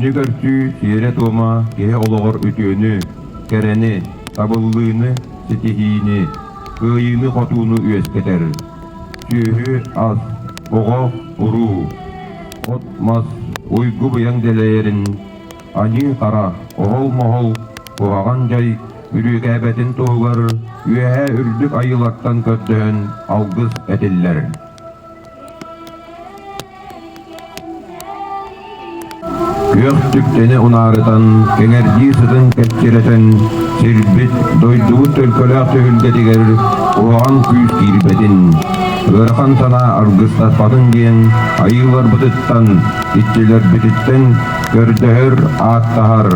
Күнү көрсүү сиэрэ-туома киһи олоҕор үтүөнү, кэрэни, табыллыыны, ситиһиини, кыайыыны-хотууну үөскэтэр. Сүөһү-ас, оҕо, уруу, от-мас, уйгу-быйаҥ дэлэйэрин, аньыы-хара, оһол-моһол, куһаҕан дьай бүрүүкээбэтин туһугар үөһээ үрдүк айыылартан көрдөһөн алгыс этиллэр. Күөх түптэни унаарытан, кэҥэрдии сытын кэччирэтэн, сирбит, дойдубут төлкөлөөх түһүлгэтигэр куһаҕан күүс киирбэтин, ыарахан санаа аргыстаспатын диэн айыыларбытыттан, иччилэрбититтэн көрдөһөр, ааттаһар,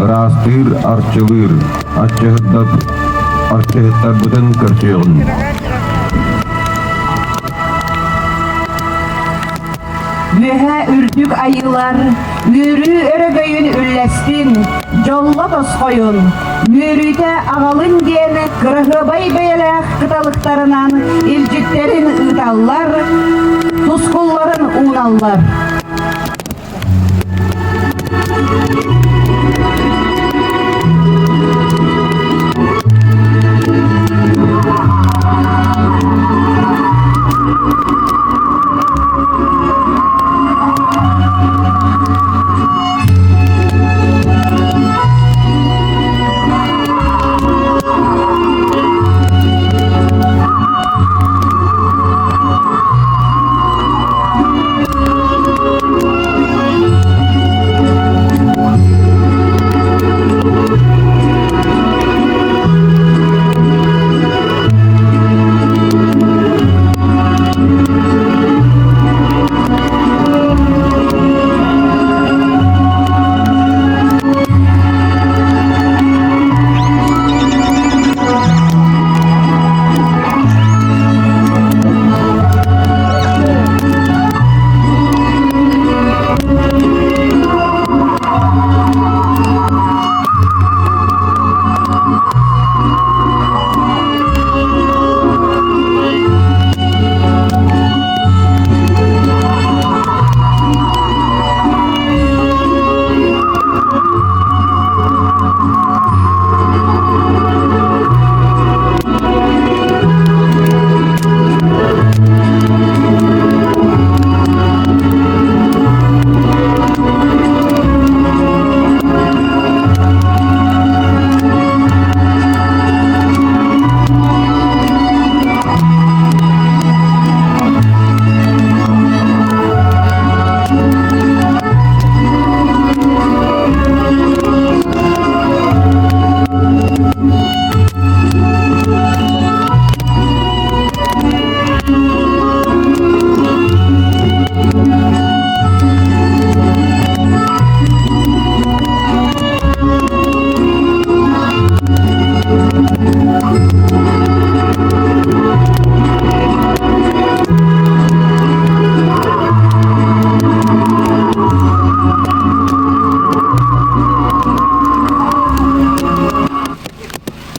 ыраастыыр, арчылыыр, арчыһыттарбытын көрсүөҕүн. Үөһээ үрдүк айыылар үөрүү өрөгөйүн үллэстин, дьолло тосхойун, үөрүүтэ аҕалын диэн кыраһыабай бэйэлээх кыталыктарынан илдьиттэрин ыыталлар, тускулларын ууналлар.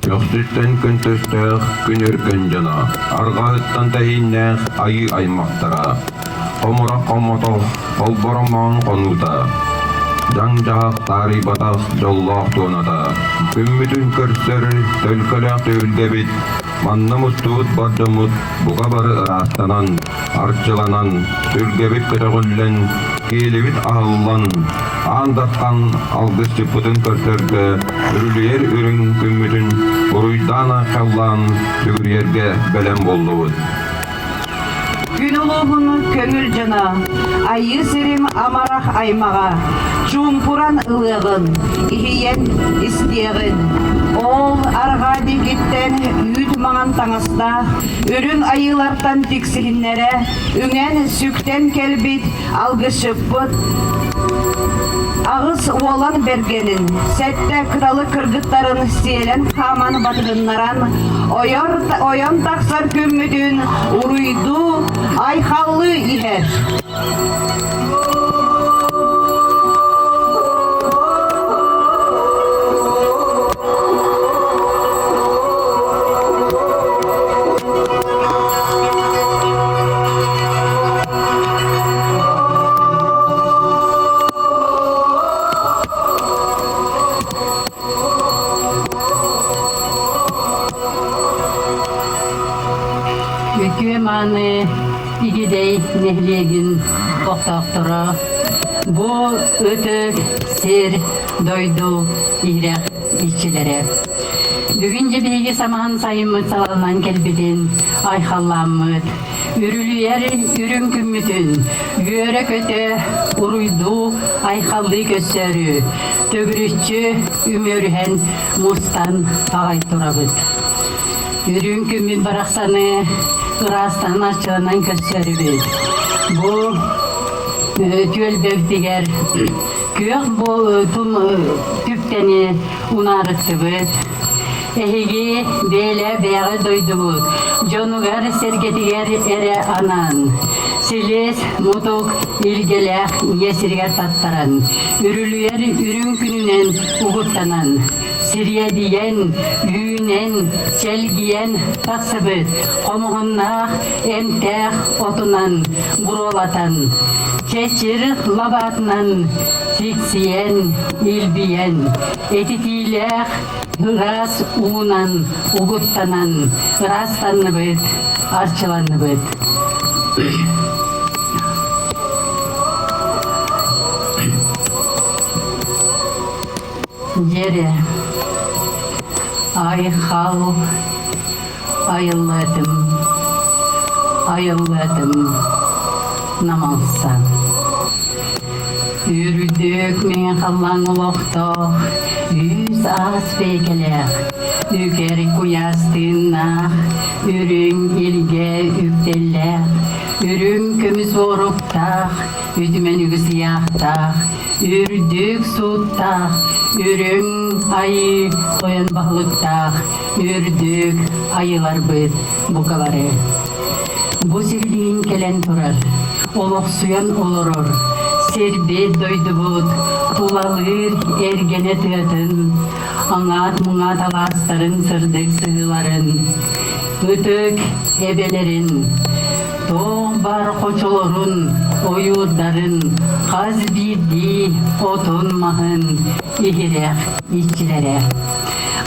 Көхсүттэн көнтөстөөх күн өркөн дьоно, арҕаһыттан тэһииннээх айыы аймахтара, хомурах хоммотох, холборомоон хонуута, дьаҥ-дьаһах таарыйбатах дьоллоох туоната, күммүтүн көрсөр төлкөлөөх түһүлгэбит, манна мустубут бар дьоммут бука бары ыраастанан, арчыланан, сүргэбит көтөҕүллэн, киэлибит аһыллан, аан дархан алгысчыппытын көрсөргө үрүлүйэр үрүҥ күммүтүн уруйдаан-айхаллаан сүгүрүйэргэ бэлэм буоллубут. Күн улууһун көҥүл дьоно, айыы сирим амарах аймаҕа, чуумпуран ылыаҕын, иһийэн истиэҕин. Ол арҕаа диэкиттэн үүт маҥан таҥастаах, үрүҥ айыылартан тиксиһиннэрэ, үҥэн сүктэн кэлбит алгысчыппыт аҕыс уолан бэргэнин, сэттэ кыталык кыргыттарын сиэлэн хааман батыһыннаран, ойор, ойон тахсар күммүтүн уруйдуу, айхаллыы иһэр. Үтүө-мааны Игидэй нэһилиэгин олохтоохторо бу ытык сир дойду иһирэх иччилэрэ. Бүгүн дьэ биһиги самаан сайыммыт салаллан кэлбитин айхаллааммыт, үрүлүйэр үрүҥ күммүтүн үөрэ-көтө уруйдуу айхаллыы көссөөрү төгүрүччү үмүөрүһэн мустан аҕай турабыт. Үрүҥ күммүт барахсаны ыраастан арчыланан көрсөрүбүт. Бу түөлбэбитигэр күөх тум түптэни унаарыттыбыт. Эһиги бэйэлээ бэйэҕэ дойдубут дьонугар-сэргэтигэр эрэ анаан, силис, мутук, илгэлээх ийэ сиригэр таттаран, үрүлүйэр үрүҥ күнүнэн угуттанан, сириэдийэн, үүнэн, чэлгийэн тахсыбыт хомуһуннаах эмтээх отунан буруолатан, чэчир лабаатынан сиксийэн, илбийэн, этитиилээх ыраас уунан угуттанан ыраастанныбыт, арчыланныбыт. Дьэрэ, айхал айыллыатым, айыллыатым намалсан. Үрдүк мэҥэ халлаан олохтоох, үс аас бэйкэлээх, үкэр куйаас тыыннаах, үрүҥ илгэ үктэллээх, үрүҥ көмүс уоруктаах, үтүмэн үгүс ыйаахтаах, Үрдүк сууттаах, үрүҥ айыы тойон баһылыктаах, үрдүк айыыларбыт бука бары. Бу сирдиин кэлэн турар, олохсуйан олорор, сирбит дойдубут тулалыыр эргэнэ тыатын, аҥаат-муҥаат алаастарын сырдык сыһыыларын, ытык эбэлэрин, Туох баар хочолорун, ойуурдарын, хас биирдии отун-маһын иһирэх иччилэрэ.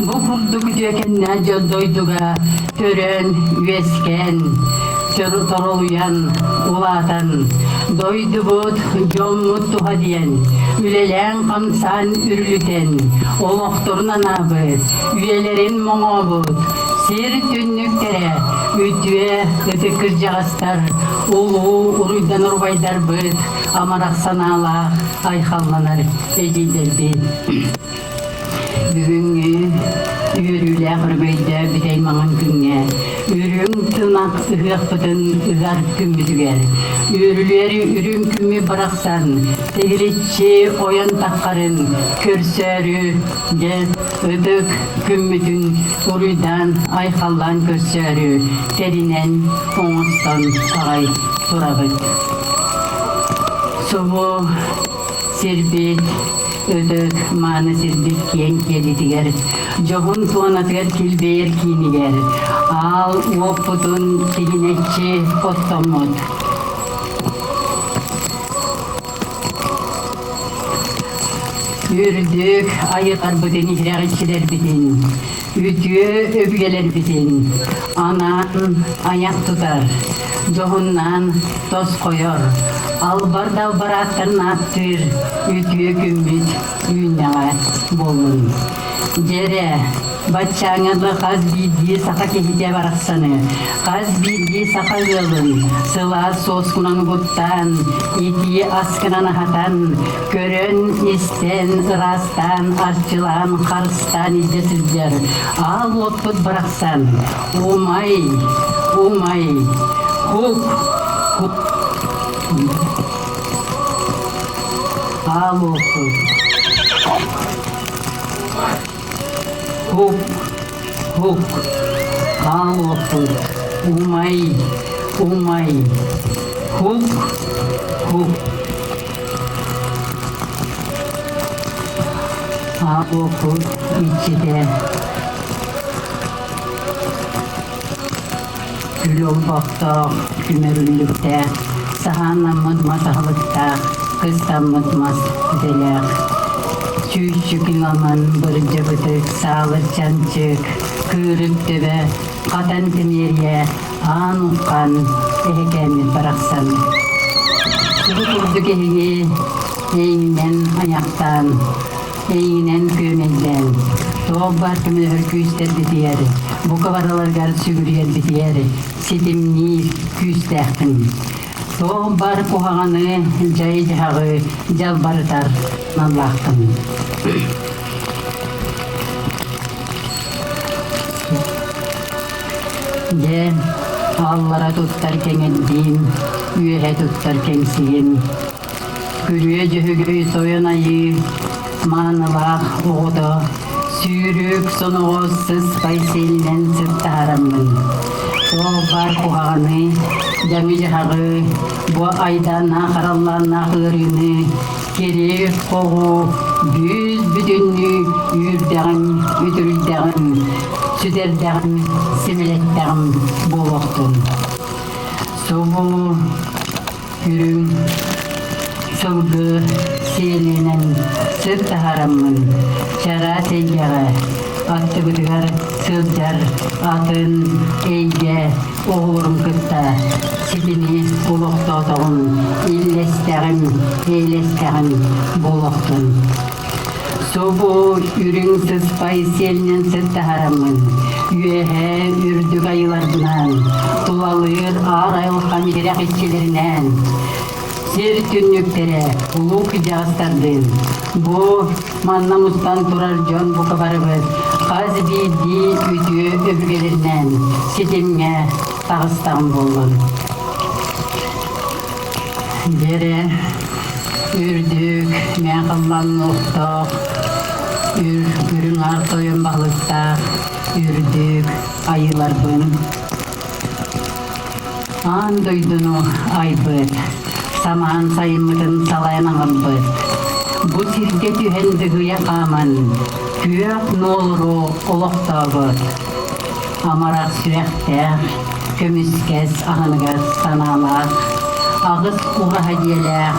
Бу курдук үтүөкэннээх дьон дойдуга төрөөн, үөскээн, торолуйан, улаатан, дойдубут, дьоммут туһа диэн, үлэлээн-хамсаан үрүлүтэн, олохторун анаабыт, үйэлэрин моҥообут, Сир түннүктэрэ, үтүө ытык кырдьаҕастар, улуу уруйданар убайдарбыт, амарах санаалаах айхалланар эдьиийдэрбит. Бүгүҥҥү үөрүүлээх өрөгөйдөөх бүтэй маҥан күҥҥэ үрүҥ тунах ыһыахпытын ыһар күммүтүгэр үөрүлүөр үрүҥ күммү барахсан тигириччи ойон таххарын көрсөөрү Дьэ, ытык күммүтүн уруйдаан, айхаллаан көрсөөрү тэринэн, оҥостон аҕай турабыт. Субу сирбит, ытык мааны сирбит киэҥ киэлитигэр, дьоһун туонатыгар килбэйэр киинигэр, аал уоппутун тигинэччи оттоммут. Үрдүк айыларбытын иһирэҕиччилэрбитин, үтүө өбүгэлэрбитин анаан айах тутар, дьоһуннаан тосхойор, албар далбарааттарын ааттыыр үтүө күммүт үүннэҕэ буоллун. Дьэрэ, Баччааҥҥа да хас биирдии саха киһитэ барахсаны, хас биирдии саха ыалын сылаас суоскунан угуттаан, итии аскынан аһатан, көрөн-истэн, ыраастаан, арчылаан, харыстаан илдьэ сылдьар аал уоппут барахсан умай, умай, хук, хук, аал уоппут Һук, һук, аал уоппут, умай, умай, һук, һук. Аал уоппут иччитэ күл олбохтоох, түмэрүллүктээх, саһааннаммыт мас аһылыктаах, кыстаммыт мас үтэлээх. Чүүччүк ыламан бырдьабытык, саалыр чанчык, кыырык төбө. Хатан Тимиэрийэ аан уххан эһэкээммит барахсан. Бу курдук эһиги эйигинэн айахтаан, эйигинэн күөмэйдээн, туох баар көмөлөһөр күүстэрбитигэр, бука барыларыгар сүгүрүйэрбитигэр ситимниир күүстээххин. Туох баар куһаҕаны, дьайы-дьаһаҕы дьалбарытар наллааххын. Дьэ, аллара туттар кэҥэрдиим, үөһэ туттар кэҥсигим. Күрүө Дьөһөгөй тойон айыы, маанылаах оҕото, сүүрүк соноҕос сыспай сиэлинэн сыттаһараммын. Туох баар куһаҕаны, дьаҥы-дьаһаҕы, бу айдааннаах араллааннаах ыарыыны Кири-хоҕу бүүс-бүтүннүү үүрдэҕим, үтүрүйдэҕим, сүтэрдэҕим, симэлэттэҕим буолуохтун. Субу үрүҥ сылгы сиэлинэн сыр таһараммын чараас эйгэҕэ аттыбытыгар сылдьар атын эйгэ оҕолорун кытта ситими олохтоотоҕум, иллэстэҕим, эйлэстэҕим буолуохтун. Субу үрүҥ сыспай сиэлинэн сыттаһараммын, үөһээ үрдүк айыларбынан, тулалыыр аар айылҕам иһирэх иччилэринээн, сир түннүктэрэ улуу кырдьаҕастардыын бу манна мустан турар дьон бука барыбыт хас биирдии үтүө өбүгэлэринэн ситимҥэ таҕыстаҕым буоллун. Дьэрэ үрдүк мэхаллан охтоох үр үрүҥ аар тойон баһылыктаах үрдүк айыыларбын Аан дойдуну айбыт, самаан сайыммытын салайан аҕалбыт, бу сиргэ түһэн дыгыйа хааман, күөх нуолуру олохтообут, амарах сүрэхтээх, көмүскэс аһыныгас санаалаах, аҕыс ураһа дьиэлээх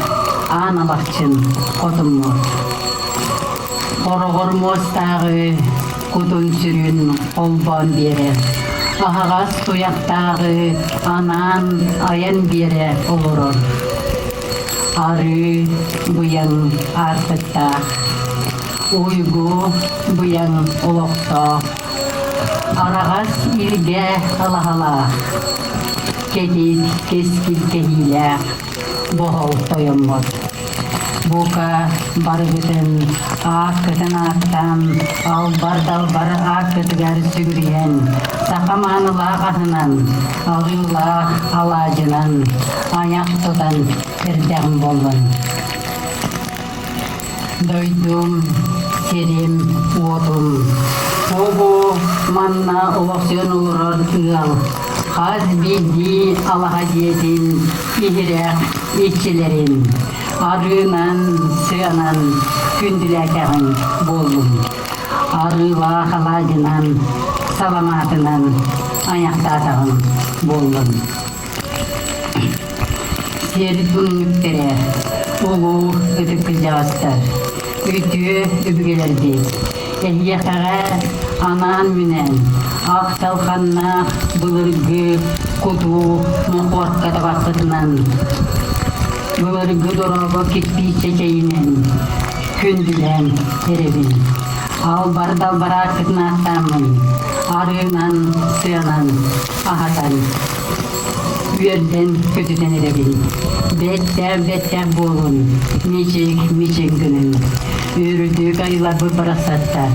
аан алахчын хотуммут. Хороҕор муостааҕы кутун-сүрүн холбоон биэрэр, аһаҕас туйахтааҕы анаан айан биэрэ олорор. Арыы быйаҥ аартыктаах, уйгу быйаҥ олохтоох, араҕас илгэ алаһалаах, кэтит кэскил кэһиилээх Боһол тойоммут. Бука барыгытын ааккытын ааттаан, албар-далбар ааккытыгар сүгүрүйэн, саха маанылаах аһынан, алыылаах алаадьынан айах тутан эрдэҕим буоллун. Дойдум, сирим, уотум. Бу манна олохсуйан олорор ыал хас биирдии алаһа дьиэтин иһирэх иччилэрин арыынан, сыанан күндүлээтэҕин буоллун. Арыылаах алаадьынан, саламаатынан айахтаатаҕын буоллун. Сиэр түннүктэрэ, улуу ытык кырдьаҕастар, үтүө өбүгэлэрбит, эһиэхэҕэ анаан-минээн ахталханнаах былыргы кутуу мохуорка табаххытынан, былыргы дорообо кирпииччэ чэйинэн күндүлээн эрэбин. Албар-далбарааккытын ааттааммын, арыынан, сыанан аһатан үөрдэн көтүтэн эрэбин. Бэттээх-бэттээх буолун, мичик-мичик гынын. Үрдүк айыларбыт барахсаттар,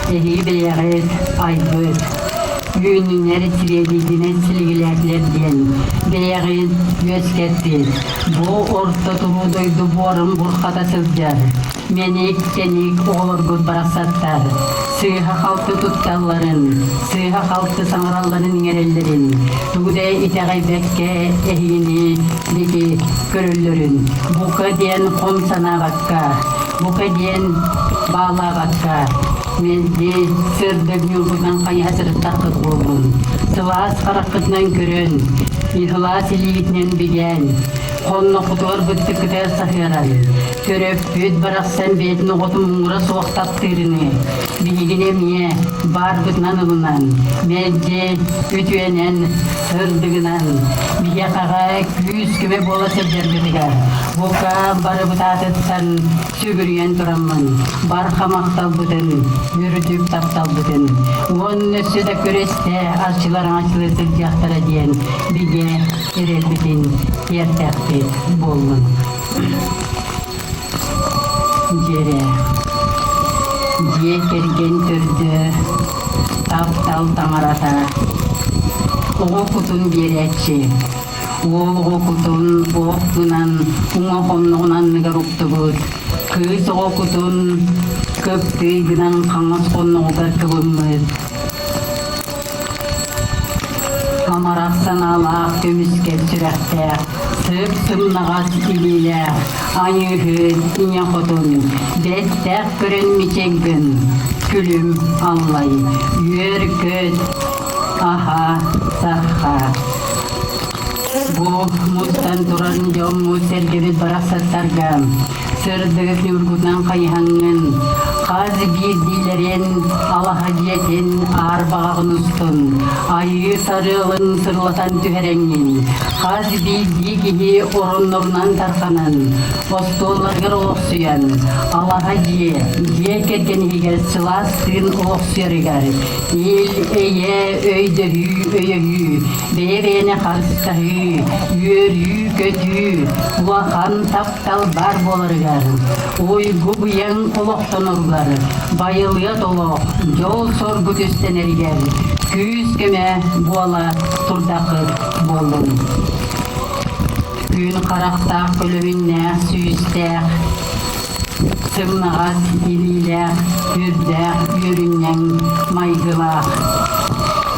эһиги бэйэҕит айбыт, үүнүнэр сириэдийдинэн силигилээтилэр диэн бэйэҕит үөскэппит, бу орто туруу дойду буорун бурхата сылдьар Мэник-тэник оҕолоргут барахсаттар сыыһа-халты тутталларын, сыыһа-халты саҥаралларын иҥэрэллэрин, тугу да итэҕэйбэккэ эһигини диэки көрөллөрүн, бука диэн хом санаабакка, бука диэн баалаабакка, мэлдьи сырдык ньуургутунан хайыһа сырыттаххыт буоллун, сылаас хараххытынан көрөн, сылаас илиигитинэн бигээн, хонноххутугар быттыккытыгар саһыаран, Төрөппүт барахсан бэйэтин оҕотун муҥура суох таптыырыныы. Биһигини эмиэ баарбытынан ылынан, мэлдьи үтүөнэн, сырдыгынан, биһиэхэҕэ күүс-көмө буола сылдьаргытыгар бука барыбыт аатыттан сүгүрүйэн тураммын, барҕа махталбытын, үрдүк тапталбытын уонна өссө да көрүстэ арчылар аҥачылыы сылдьыахтара диэн бигэ эрэлбитин тиэртэхпит буоллун. Дьиэрэ Дьиэ кэргэн төрдө таптал таҥарата оҕо кутун биэрээччи уол оҕо кутун ох гынан уҥа хонноҕун анныгар уктубут кыыс оҕо кутун кыптый гынан хаҥас хонноҕугар кыбыммыт Амарах санаалаах көмүскэл сүрэхтээх, сып-сымнаҕас илиилээх, айыыһыт ийэ хотун, бэттээх көрөн мичик гын, күлүм аллай, үөр-көт, аһа, сахха. Бу мустан туран дьоммут сэргэбит барахсаттарга сырдык ньургутунан хайыһаҥҥын, хас биирдиилэрин алаһа дьиэтин аарбаҕаҕын устун, айыы сарыалын сырылатан түһэрэҥҥин, хас биирдии киһи ороннорунан тарханан, остуолларыгар олохсуйан, алаһа дьиэ, дьиэ кэргэн иһигэр сылаас тыын олохсуйарыгар ил-эйэ, өйдөһүү, өйөһүү, бэйэ-бэйэни харыстаһыы, үөрүү-көтүү, улахан таптал баар буоларыгар, уйгу-быйаҥ олохтоноругар, байылыат олох, дьол-соргу түстэнэригэр күүс-көмө буола турдаххыт буоллун. Күн харахтаах көлөһүннээх сүүстээх Сымнаҕас илиилээх, үрдээх үөрүнньэҥ майгылаах.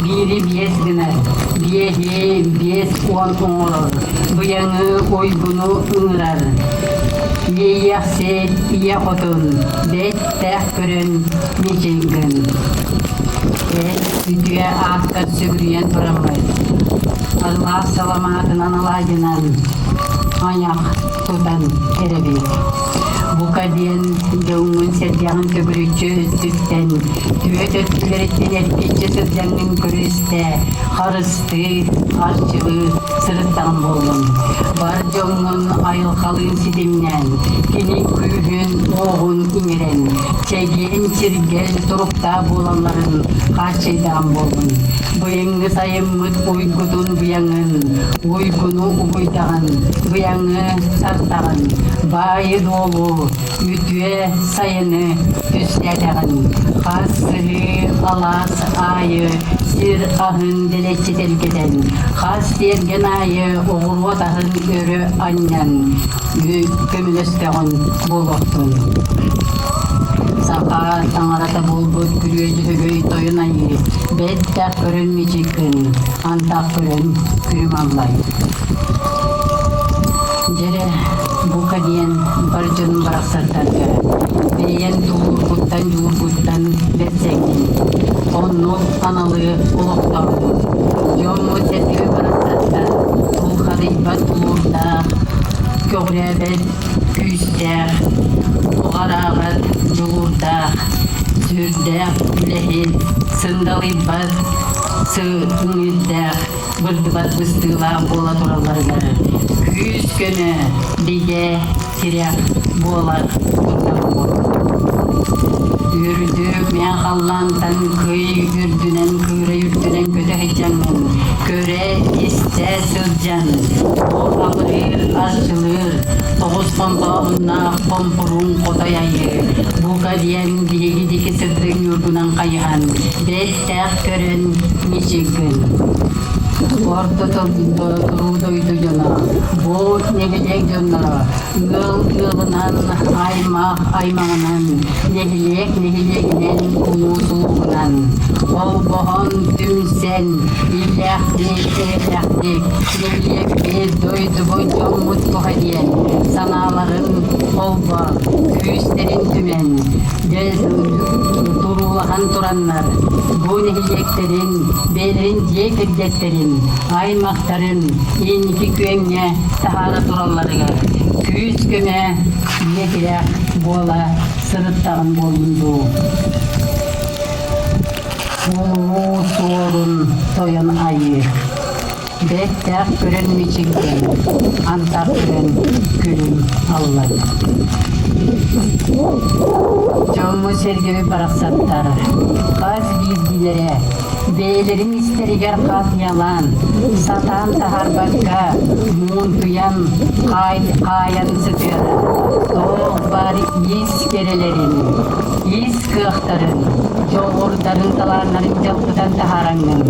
Биири биэс гынар, биэһи 50 оҥорор, быйаҥы уйгуну ыҥырар. Иэйиэхсит ийэ хотун, бэттээх көрөн мичил гын. Эн үтүө ааккар сүгүрүйэн тураммыт, арылаах саламаатынан алаадьынан айах тутан эрэбит. Бука диэн дьоҥҥун-сэргэҕин төгүрүччү өттүттэн, түөрт өттүлэриттэн эргиччи сылдьаҥҥын көрүстэ, харыстыы, арчылыы сырыттаҕым буоллун. Бар дьоҥҥун айылҕалыын ситимнээн, кини күүһүн-уоҕун иҥэрэн, чэгиэн чиргэл туруктаах буолалларын хааччыйдаҕым буоллун. Быйыҥҥы сайыммыт уйгутун быйаҥын, уйгуну угуйдаҕын, быйаҥы тартаҕын, баайы-дуолу, үтүө сайыны түстээтэҕин. Хас сыһыы алаас аайы сир аһын дэлэччи тэлгэтэн, хас тиэргэн аайы оҕуруот аһын өрө анньан, көмөлөстөҕүн буолуохтун. Саха таҥарата буолбут күрүө дьөһөгөй тойон айыы, бэттэх көрөн мичиккин, антах көрөн күрүм аллай. Дьэрэ, бука диэн бар дьонум барахсаттарга бэйэн тулуургуттан дьулуургуттан бэрсэҥҥин, оннук аналы олохтообут, дьоммут сэргэбит барахсаттар тулхадыйбат тулуурдаах, көҕүрээбэт күүстээх, уҕараабат дьулуурдаах, сүрдээх үлэһит, сындалыйбат сыҥырдээх, бырдыбат быстыылаах буола туралларыгар күүс-көмө, бигэ тирэх буолар курдук. Үрдүк мэҥ халлаантан кый үрдүнэн кыырай үрдүнэн көтө сылдьаҥҥын, көрө-истэ сылдьан, бу абырыыр, арчылыыр, тоҕус хонтооһуннаах хомпуруун хотой айыы, бука диэн биһиги диэки сырдык ньуургунан хайыһан, бэттээх көрөн мичик гын. Орто туруу дойду дьоно, бу нэһилиэк дьонноро ыал ыалынан, аймах аймаҕынан, нэһилиэк нэһилиэгинэн, улуус улууһунан холбоһон, түмсэн, иллээхтик, эйэлээхтик нэһилиэкпит, дойдубут, дьоммут туһа диэн санааларын холбоон, күүстэрин түмэн, дьэ туруулаһан тураннар, бу нэһилиэктэрин, бэйэлэрин дьиэ кэргэттэрин, аймахтарын инники күөҥҥэ таһаара туралларыгар күүс-көмө, ийэ-тирэх буола сырыттаҕым буоллун дуу. Улуу суорун тойон айыы, бэттээх көрөн мичигин, антах көрөн күлүм аллай. Дьоммут-сэргэбит барахсаттар хас биирдиилэрэ бэйэлэрин истэригэр хаатыйалаан, сатаан таһаарбакка муунтуйан, хаайан сытыаран, туох баар ис кэрэлэрин, ис кыахтарын, дьоҕурдарын, талааннарын дьалпытан таһаараҥҥын,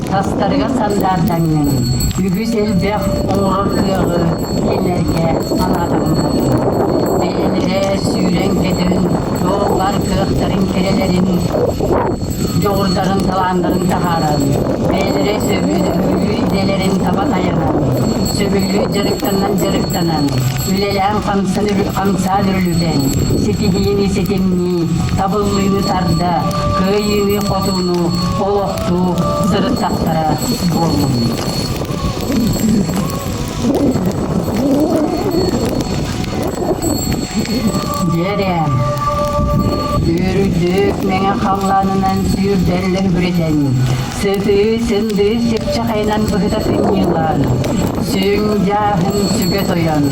тастарыгар сандаардаҥҥын, үгүс элбэх оҥорор кыаҕы кинилэргэ анаатаҕым буоллун. Бэйэлэрэ сүүрэн-көтөн, туох баар кыахтарын, кэрэлэрин, дьоҕурдарын, талааннарын таһааран, бэйэлэрэ сөбүлүүр идэлэрин таба тайанан, сөбүлүүр дьарыктанан дьарыктанан, үлэлээн хамсаан үрүлүтэн, ситиһиини ситимнии, табыллыыны тарда, кыайыыны-хотууну олохтуу сырыттахтара буоллун. Дьэрэ, үрдүк мэҥэ халлаанынан сүүрдэллэр бүрүтэн, сытыы-сындыы чыпчахайынан быһыта сынньыылаан, сүҥ дьааһын сүгэ тойон,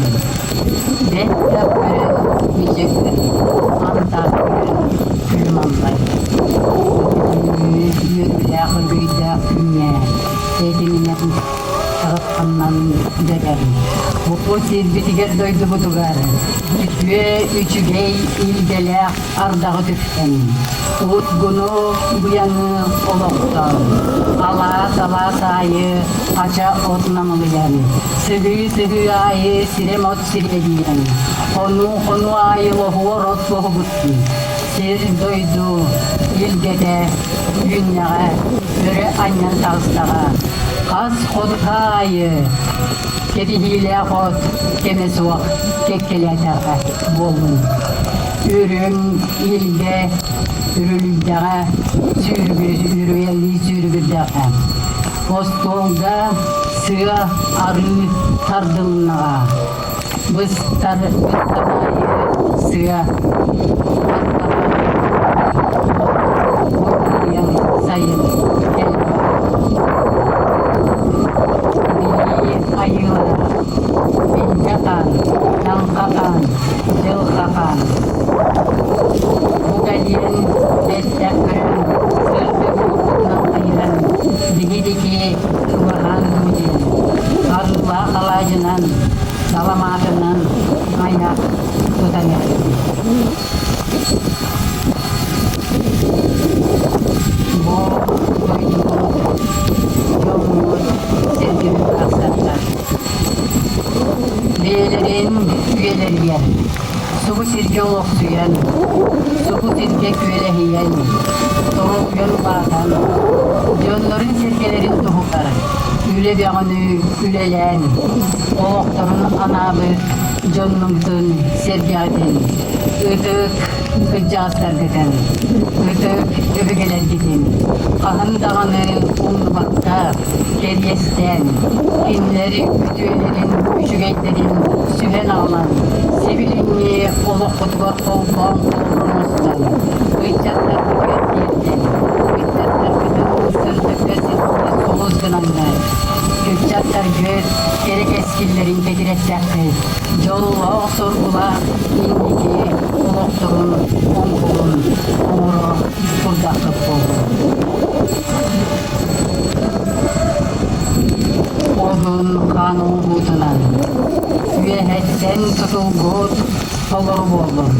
бэт да көрөн мичик антах көрөн күлүм аллай. Үөрүүлээх өргөйдөөх күҥҥэ этиҥинэн Таҕыттаннан дэгэр. Бу сирбитигэр дойдубутугар үтүө үчүгэй илгэлээх ардаҕы түптэн, утгуну быйаҥы олохтон, алаас-алаас аайы ача от намылыйан, сыһыы-сыһыы аайы сирэм от сириэдийэн, хонуу-хонуу аайы лоһуор от лоһугуттун, Сир-дойду илгэтэ үүннэҕэ, өрө анньан таҕыстаҕа. Хас ходуһа аайы кэбиһиилээх от кэмэ суох кэккэлээтэҕэ буоллун. Үрүҥ илгэ үрүлүйдэҕэ, сүүрүгүрүйэлии сүүрүгүрдэҕэ. Остуолга сыа арыы тардылыннаҕа. Быстар быстамаайы сыа оргуйан сайын кэллэҕэ. Билии айыылара Билгэ хаан, Таҥха хаан, Дьылҕа хаан Бука диэн бэттэх көрөн сырдык уутунан хайыһан биһи диэки чугаһаан дуу диэн арыылаах алаадьынан саламаатынан айах тутан эрэбин. Бу дойдубут, дьоммут, сэргэбит барахсаттар бэйэлэрин үйэлэригэр субу сиргэ олохсуйан, субу сиргэ күөлэһийэн, торолуйан улаатан, дьоннорун-сэргэлэрин туһугар үлэ бөҕөнү үлэлээн, олохторун анаабыт дьоннуҥтун сэргэҕитин, ытык кырдьаҕастаргытын, ытык өбүгэлэргитин хаһан даҕаны умнубакка кэриэстээн, кинилэри үтүөлэрин, үчүгэйдэрин сүһэн аҕалан, сибилиҥҥи олоххутугар холбоон холбор оҥостон, ыччаттаргытыгар тиэрдэн, ыччаттаргытын сырдыкка сирдии сулус гынаннар, ыччаттаргыт кэрэ кэскиллэрин кэтирэттэххит, дьоллоох-соргулаах инники олохторун оҥкулун оҥоро турдаххыт буоллун. Одун хаан оҥоһуутунан үөһэттэн тутулгут толору буоллун.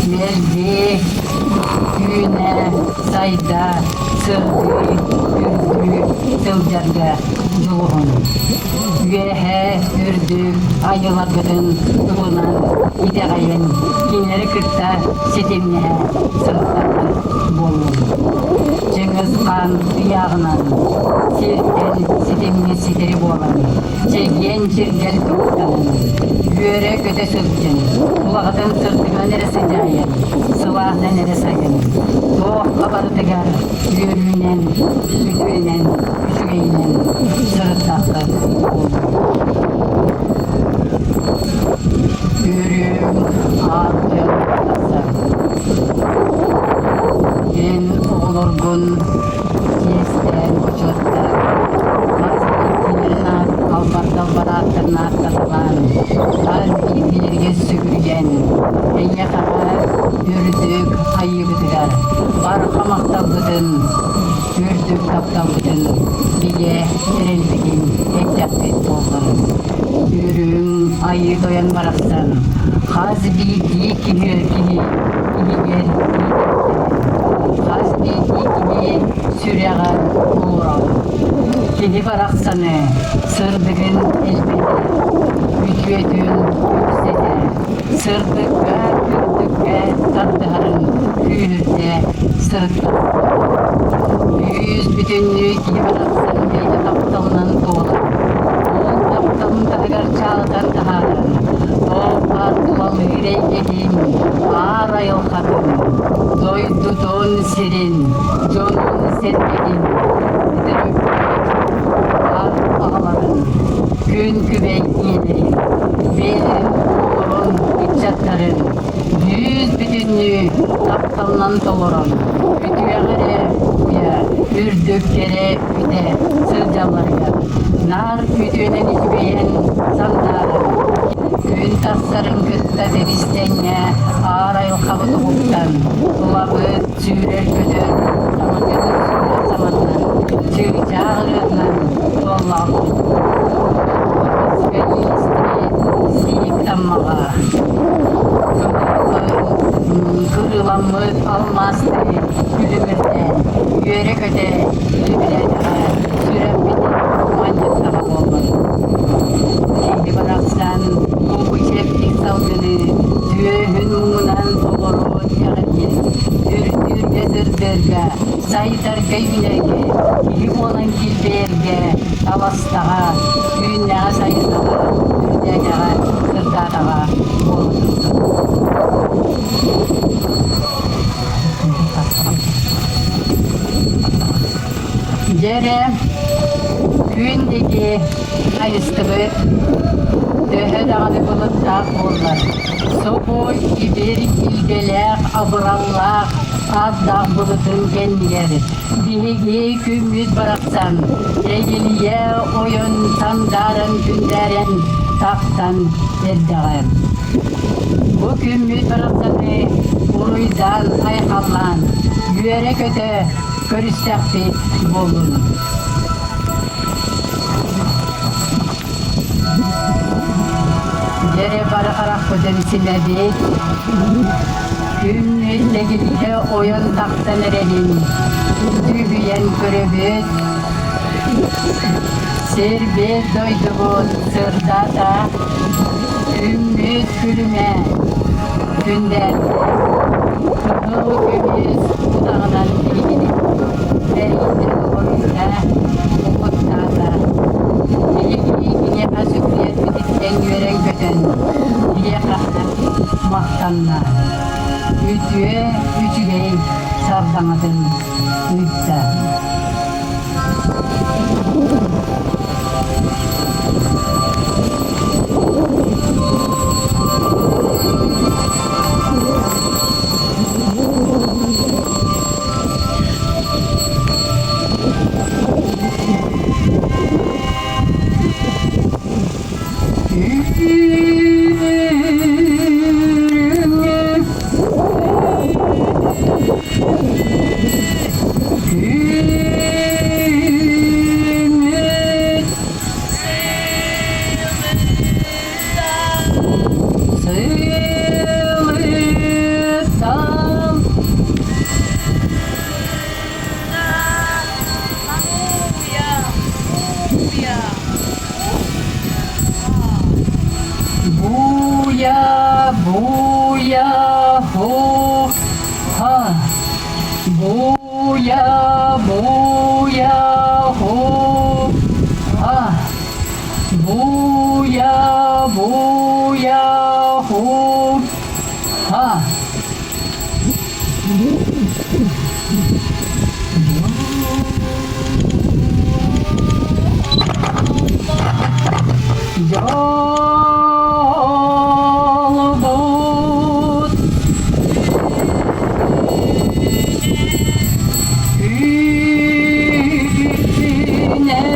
Мэлдьи үүнэ, сайда, сырдыы, үрдүү сылдьарга дьулуһун. Үөһэ үрдүк айыларгытын ылынан итэҕэйэн кинилэри кытта ситимнэһэ сырыттаххыт буоллун. Чыҥыс Хаан ыйааҕынан сиртэн ситимҥит ситэри буолан, чэгиэн чиргэл туруктанан, үөрэ-көтө сылдьын, улаҕатын сырдыгынан эрэ сыдьаайан, сылааһынан эрэ сайын, туохха барытыгар үөрүүнэн, үтүөнэн, үчүгэйинэн сырыттаххыт буолуо. Үөрүүм аат тахсар. Эн оҕолоргун. тапталбытын, бигэ эрэлбитин эттэхпит буоллун. Үрүҥ Айыы Тойон барахсан хас биирдии киһи киһи иһигэр хас биирдии киһи сүрэҕэр олорон кини барахсаны сырдыгын элбэтэ, үтүөтүн үксэтэ, сырдыкка, үрдүккэ тардыһарын күүһүрдэ сырыттаҕа. Күүс бүтүннүү киһи барахсан бэйэтэ тапталынан туолар. Ол тапталын таһыгар чаалытан таһааран, туох баар тулалыыр эйгэтин, аар айылҕатын, дойдутун сирин, дьонун-сэргэтин бүтүрүппүт аар аҕаларын, күн күбэй ийэлэрин, бэйэлэрин оҕолорун, ыччаттарын бүүс-бүтүннүү тапталынан толорон, үтүөҕэ эрэ уйа, үрдүк кэрэ бүтэ сылдьалларыгар наар үтүөнэн үчүгэйэн сандааран, күн тахсарын кытта тэбис-тэҥҥэ аар айылҕабыт уһуктан, тулабыт сүүрэр-көтөр саманньытын сүүрэр саманынан, чыычаах ырыатынан туоллаҕа Сиик таммаҕа кырыыламмыт алмаастыы күлүмүрдээн, үөрэ-көтө үлүбүрээтэҕэ сүрэхпитин манньыттаҕа буоллун. Киһи барахсан бу чэбдик салгыны түөһүн муҥунан толору иэҕиргин, үрдүүргэ сырдыырга, сайдарга үүнэргэ, киһи буолан килбэйэргэ таластаҕа, түүннэҕэ сайыннаҕа, үрдээтэҕэ, сырдаатаҕа буола турдун. Дьэ эрэ, күн диэки хайыстыбыт, төһө даҕаны былыттаах буоллар, собой ибир илгэлээх, абыраллаах, аатдаах былытын кэннигэр биһиги күммүт барахсан эгилийэ ойон сандааран күндээрэн тахсан эрдэҕэ. Бу күммүт барахсаны уруйдаан айхаллаан, үөрэ-көтө көрүстэхпит буоллун. Дьэрэ бары харахпытын симэбит, күммүт тэгилгэ ойон тахсан эрэрин түһүйэн көрөбүт. Сирбит дойдубут сырдата, күммүт күлүмэ күндээрдэ, кыһыл көмүс утаҕынан биһигини бэрийдэ уоруйда, угуттаата. Биһиги киниэхэ сүгүрүйэрбититтэн үөрэн-көтөн, биһиэхэ махтанна. Үтүө үчүгэй сардаҥатын ыытта. Күммүт сылытан Буя, буя, хо, ха. Буя, буя, хо, ха. Буя, буя, хо, ха. Дьолбут үүнэр.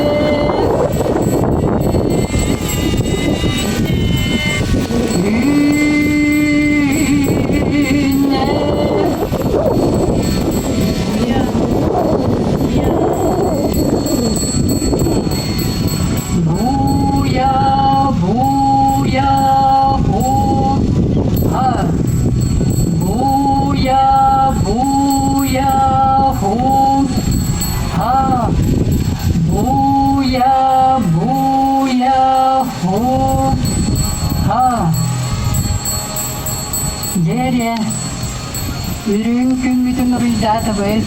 Үрүҥ күммүтүн уруйдаатыбыт,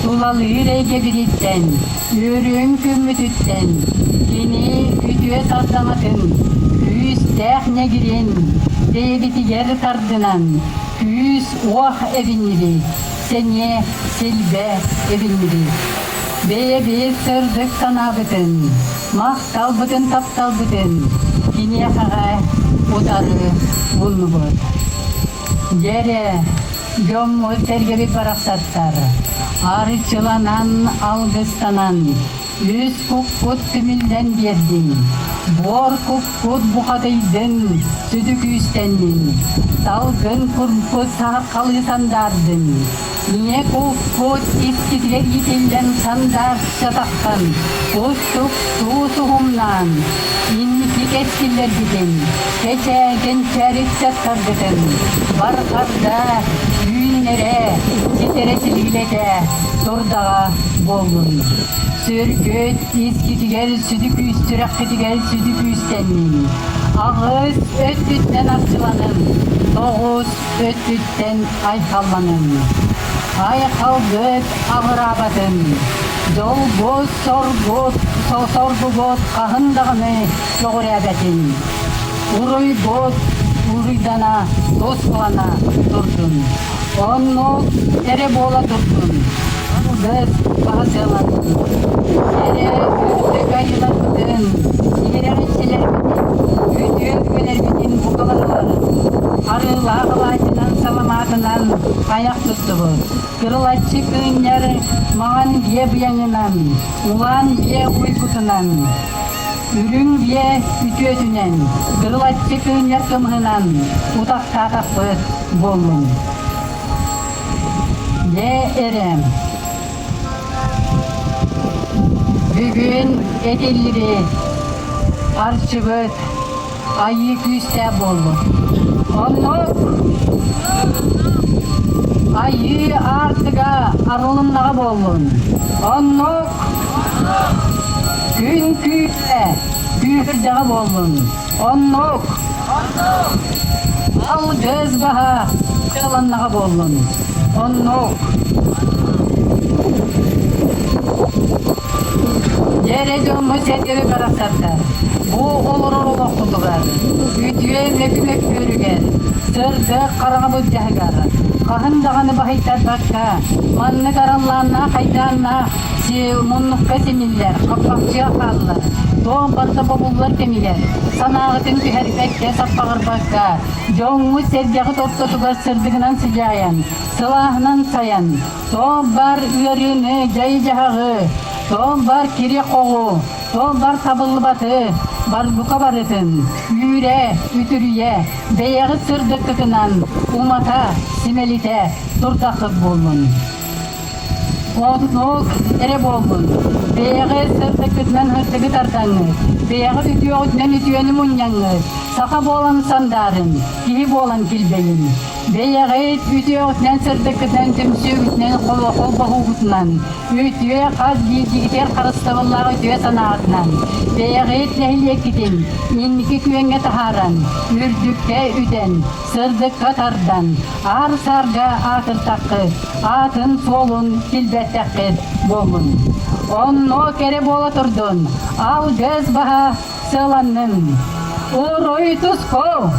тулалыыр эйгэбититтэн, үрүҥ күммүтүттэн, кини үтүө сардаҥатын, күүстээх ньэгирин бэйэбитигэр тардынан, күүс-уох эбиннибит, сэниэ, силбэ эбиннибит. Бэйэбит сырдык санаабытын, махталбытын, тапталбытын киниэхэҕэ утары ууннубут. Дьэ эрэ, дьоммут-сэргэбит барахсаттар, арчыланан, алгыстанан, үс куккут түмүллэн биэрдин, буор куккут бухатыйдын, сүдү күүстэннин, салгын курбут саһархалыы сандаардын, ийэ куккут искитигэр иитиллэн сандаарча тахсан, кустук туус уһумнаан, инники кэскиллэргитин, кэчээгин чэрик-чаттаргытын барҕарда, үүннэрэ, ситэрэ силигилэтэ турдаҕа буоллун. Сүргүт искитигэр сүдү күүс сүрэххитигэр сүдү күүстэннин. Аҕыс өттүттэн арчыланын, тоҕус өттүттэн айхалланын. Айхалгыт аҕыраабатын, дьолгут, соргут, соргугут хаһын даҕаны көҕүрээбэтин. Уруйгут уруйдана, тускулана турдун. Оннук эрэ буола турдун. Алгыс баһа сыаланнын. Эрэ үрдүк айыыларбытын, иһирэх иччилэрбитин, үтүө үгэлэрбитин бука барыларын арыылаах алаадьынан, саламаатынан айах туттубут. Кырылаччы кыынньар маҥан биэ быйаҥынан, улаан биэ уйгутунан, үрүҥ биэ үтүөтүнэн, кырылаччы кыынньар кымыһынан утахтаатахпыт буоллун. Дьэ эрэ, бүгүн этиллибит арчыбыт айыы күүстээх буоллун. Оннук айыы аартыга арылыннаҕа буоллун. Оннук күн күүһэ күүһүрдэҕэ буоллун. Оннук алгыс баһа сыаланнаҕа буоллун. Оннук Дьэ дьоммут сэргэбит барахсаттар, бу олорор олохпутугар, үтүө мөкү мөккүөрүгэр, сырдык хараҥа былдьаһыгар, хаһан даҕаны баһыйтарбакка, маннык араллааннаах айдааннаах муннукка симиллэр, хаппахчыга хааллар, туох барыта бобуллар кэмигэр, санааҕытын түһэрбэккэ, саппаҕырбакка, дьоҥҥут-сэргэҕит ортотугар сырдыгынан сыдьаайан, сылааһынан сайан, Тоом бар ыарыыны, дьайы-дьаһаҕы, тоом бар кири-хоҕу, тоом бар табыллыбаты, барбука барытын, үүрэ, үтүрүйэ, бэйэҕит сырдыккытынан умата, симэлитэ турдаххыт буоллун. Оннук эрэ буоллун. Бэйэҕит сырдыккытынан сырдыгы тардаҥҥыт, бэйэҕит үтүөҕүтүнэн үтүөнү мунньаҥҥыт, саха буолан сандаарын, киһи буолан килбэйин. Бэйэҕит үтүөҕүтүнэн сырдыккытынан түмсүүгүтүнэн холбоһуугутунан үтүө хас биирдиигитигэр харыстабыллаах үтүө санааҕытынан бэйэҕит нэһилиэккитин инники күөҥҥэ таһааран үрдүккэ үтэн сырдыкка тардан аар-саарга аатыртаххыт аатын-суолун билбэттэххит буоллун. Онно кэрэ буола турдун алгыс баһа Сыаланным. Уруй туску!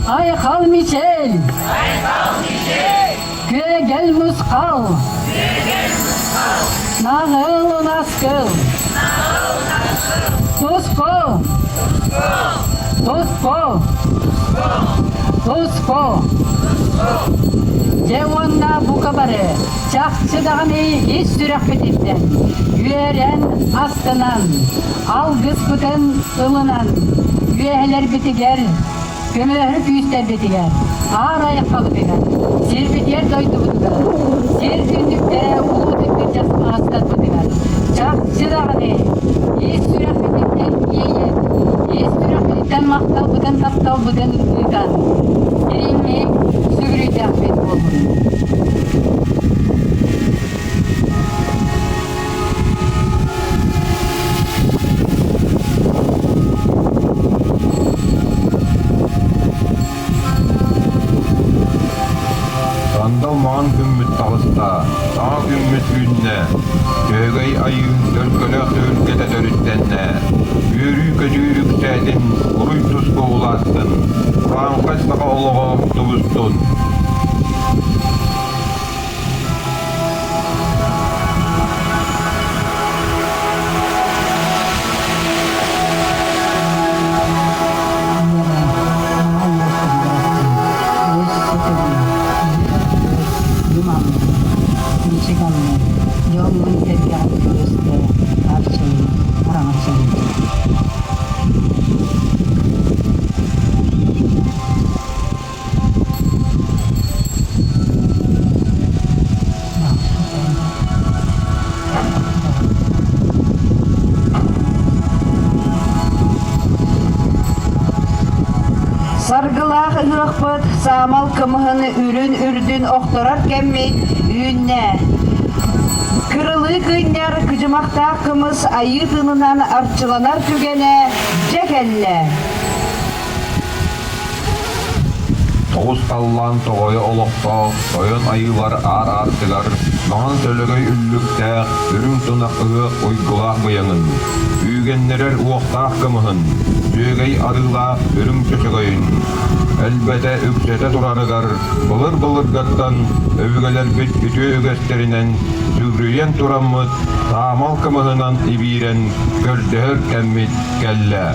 Айхал Мичел! Айхал Мичел! Күөгэл Мусхал! Күөгэл Мусхал! Наҕыл Унаскыл! Наҕыл Наскыл! Туску! Туску! Туску! Туску! Туску! Туску! Дьэ уонна бука бары чахчы даҕаны ис сүрэхпититтэн үөрэн, астынан, алгыспытын ылынан, үөһэлэрбитигэр, көмөлөһөр күүстэрбитигэр, аар айаххабытыгар, сирбитигэр дойдубутугар, сир түннүктэрэ улуу түннүк маастарбытыгар чахчы даҕаны ис сүрэхпититтэн иэйэн, ис сүрэхпититтэн махталбытын, тапталбытын ыытан, дириҥник сүгүрүйдэхпит буоллун. төлкөлөөх түһүлгэтэ төрүттэннэ. Үөрүү-көтүү үксээтин, уруй-туску улааттын, урааҥхай саха олоҕо тубустун! Дьоҥҥун сэргэҕин көрүстэ, арчылыы, араҥаччылыы. Саргылаах ыһыахпыт саамал кымыһын үрүн үрдүн охторор кэммит үүннэ. Кырылыы кыынньар кыдьымахтаах кымыс айыы тыынынан арчыланар түгэнэ дьэ кэллэ. Тоҕус таллаан тоҕойо олохтоох тойон айыылар аар аартыгар маҥан төлөгөй үллүктээх үрүҥ тунах ыһыах уйгулаах быйаҥын, үүгэннэрэр уохтаах кымыһын, сүөгэй арыылаах үрүҥ чөчөгөйүн элбэтэ үксэтэ турарыгар былыр-былыргаттан өбүгэлэрбит үтүө үгэстэринэн сүгүрүйэн тураммыт таамал кымыһынан ибиирэн көрдөһөр кэммит кэллэ.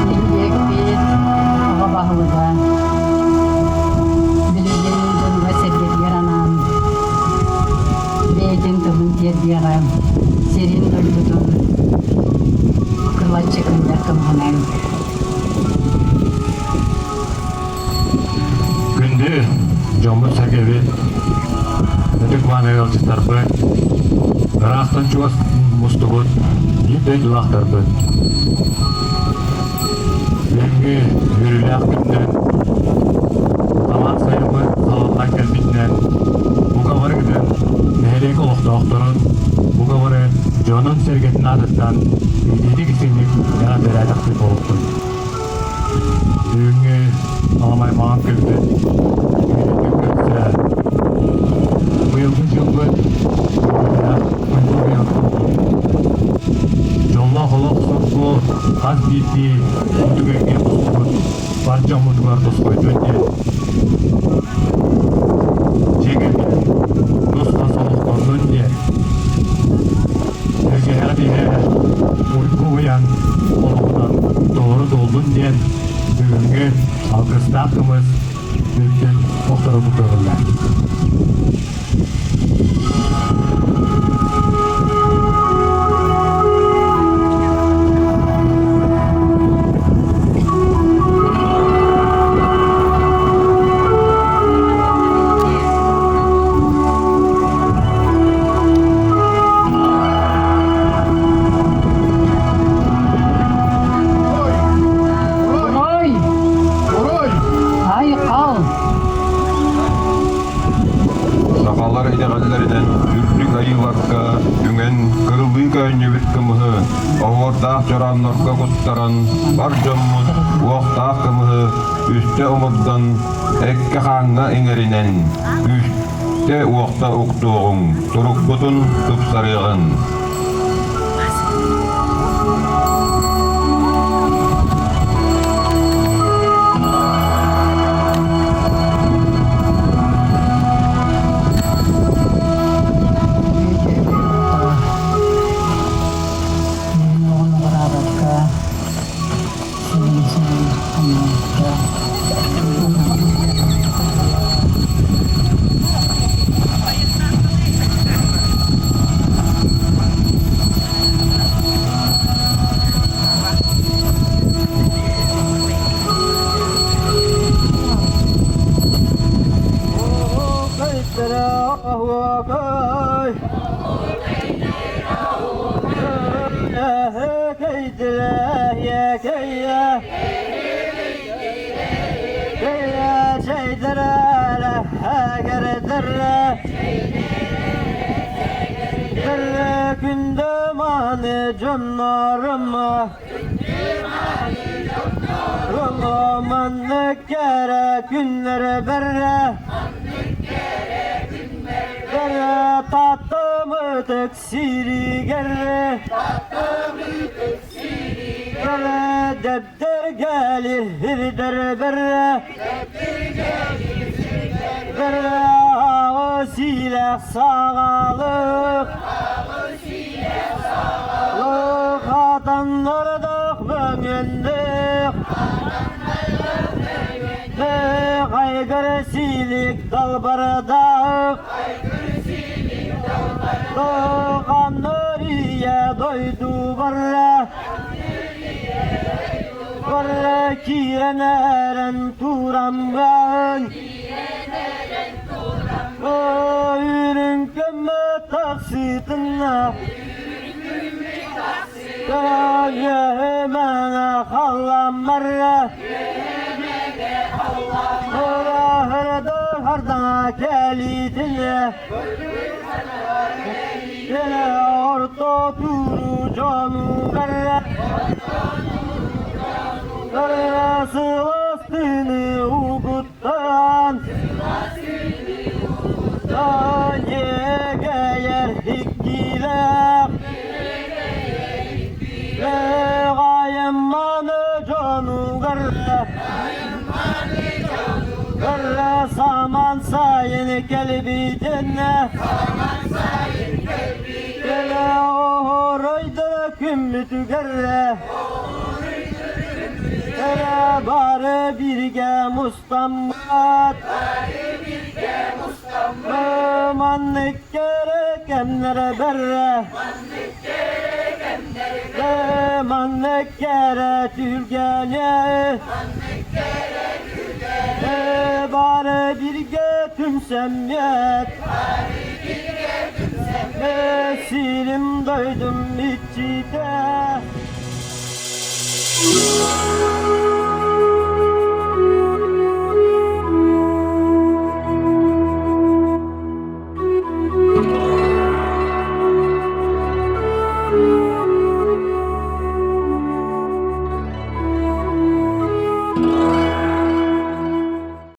Нэһилиэкпит оҕо баһылыга билигин дьонугар-сэргэтигэр анаан бэйэтин тылын тиэрдиэҕэ, сирин-дойдутун кылаччы кынньар кымыһынан. Күндү дьоммут-сэргэбит, ытык-мааны ыалдьыттарбыт, ыраахтан чугас мустубут биир дойдулаахтарбыт. Бүгүҥҥү үөрүүлээх күнүнэн, самаан сайыммыт салаллан кэлбитинэн, бука барыгытын нэһилиэк олохтоохторун, бука бары дьонун-сэргэтин аатыттан итиитик-истиҥник эҕэрдэлээтэхпит буолуохтун. Бүгүҥҥү аламай маҥан күммүт үөрүүтүн көрсө быйылгы дьылбыт Дьоллоох олох соргу хас биирдии бу түгэҥҥэ мустубут бар дьоммутугар тосхойдун диэн дьиэ кэргэн нус-хас олохтоннун диэн Тэлгэһэҕит иһэ уйгу уйан олоҕунан толору туоллун диэн бүгүҥҥү алгыстаах кымыс үрдүн охторобут көрүллэр. Ой! Ой! Айхал! Сахалар итэҕэллэринэн үрдүк айыыларга үҥэн кырылыы көөнньүбүт кымыһы оһуордаах чорооннорго куттаран бар дьоммут уохтаах кымыһы үстэ омурдан эккэ-хааҥҥа иҥэринэн күүстэ-уохта уктуоҕуҥ, турукпутун тупсарыаҕыҥ. Күндө маны дьоннорум. Маннык кэрэ күннэри бэррэ Бэрэ таттымытык сиригэр Бэрэ дэбдиргэлир хирдэр бэррэ Бэрэ аҕы сиилэх саҕалык Лыхатаннардах мөҥүннүк Айгыр сиилик далбардаах Лыханнырия дойду барра Барра киирэн эрэн турамган Үрүҥ көмө тахсыытына Үөһэ-мэҥэ халламмарра Хардаҥа кэлиитинэ Орто тууру дьонугар Сыластыны угуттан Иэгэйэр иккилээх Айымманы дьонугар Саман сайын кэлбитинэ Оһоройдоро күммүтүгэр Бары бииргэ мустаммыт Маннык кэрэ кэмнэрэ бэррэ Маннык кэрэ түһүлгэни Бары бииргэ түмсэммит Сирим дойдум иччитэ.